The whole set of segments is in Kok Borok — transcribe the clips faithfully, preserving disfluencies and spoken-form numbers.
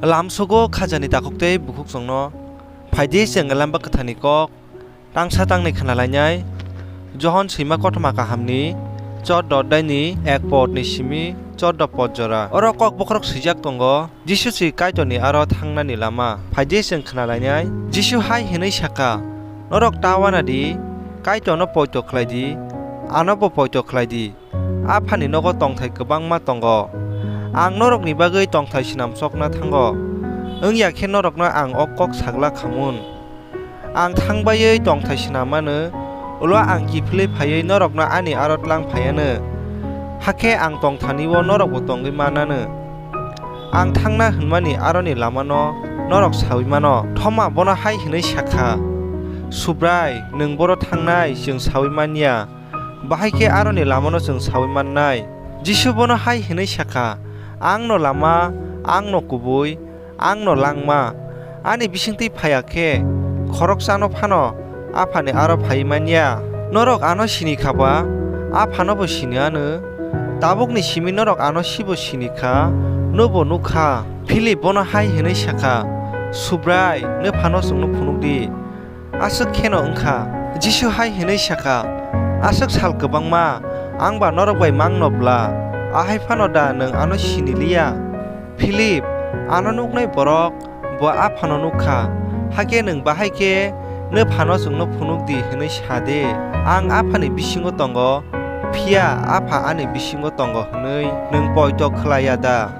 Lamsogo khajani takhuk tei bukhuk chwngno. Phaidi chwng Lamba Kwtharni kok tangsa tangnwi khna lainai. Johon swima kothoma kahamni chordo adai ni ek podni simi chordo pod jora. Oro kok bokhorok swijak tongo, Jisu se Kaitorni aro thangnani lama. Phaidi chwng khna lainai. Jisu hai hwnwi sakha, "Norok ta uana di, Kaitorno poito khlai di, anobo poito khlai di." Aphani nogo tongthai kwbangma tongo. Ang norokni bagwi tongthai swnam chokna thango, wng ya khe norokno ang o kok sagla khamun. Ang thang baiwi tongthai swnam mano, ulo ang kiphilwi phaiwi norokno ani aro tlang phai anw. Hakhe ang tongthani-o norokbo tongwi man anw. Ang thangna hwnmani aroni lamano norok saui mano. Thoma bono hai hwnwi sakha, "Subrai, nwng boro thangnai chwng saui man ya. Bahai khe aroni lamano chwng saui mannai." Jisu bono hai hwnwi sakha, "Ang no lama, ang no kubui, ang no langma. Ani bisingtwi phai ya khe khoroksano phano Aphani aro phaiwi man ya. Norok ano sini kha ba, Aphanobo sini anw. Tabukni simi norok ano sibo sini kha, nwbo nuk kha." Philip bono hai hwnwi sakha, "Subrai, nwphano chwngno phunuk di. Aswk kheno wng kha." Jisu hai hwnwi sakha, "Aswk sal kwbangma ang ba norok bai mangno bla, ahai phano da nwng ano sini li ya? Philip, ano nuknai borok bo Aphano nuk kha, hakhe nwng bahai khe, 'Nwphano chwngno phunuk di,' hwnwi sa de? Ang Aphani bisingo tongo, phiya Apha ani bisingo tongo hwnwi nwng poito khlai ya da?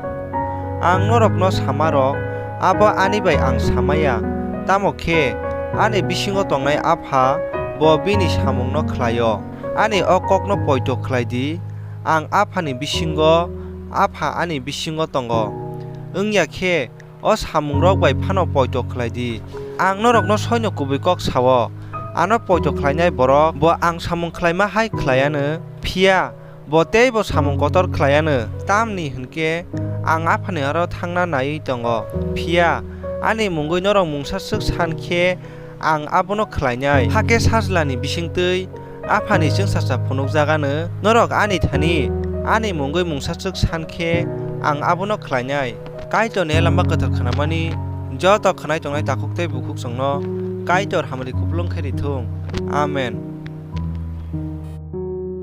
Ang norokno samarok, abo ani bai ang sa maya, tamo khe ani bisingo tongnai Apha bo bini samungno khlai-o. Ani o kokno poito khlai di, ang Aphani bisingo, Apha ani bisingo tongo, wng ya khe o samungrok bai phano poito khlai di. Ang norokno soino kubui kok sa-o, ano poito khlainai borok bo ang samung khlaima hai khlai anw, phiya bo teibo samung kotor khlai anw. Tamni hwn khe ang Aphani aro thangna naiwi tongo, phiya ani mungwi norok mungsa swk san khe ang abono khlainai. Hakhe Sajlani bisingtwi Aphani chwngsacha phunukjak anw. Norok ani thani ani mungwi mungsa swk san khe ang abono khlainai. Kaitorni Lamba Kwthar khnamani joto khwnai tongnai takhuk tei bukhuk chwngno Kaitor hamari kupulung khe ri thung. Amen.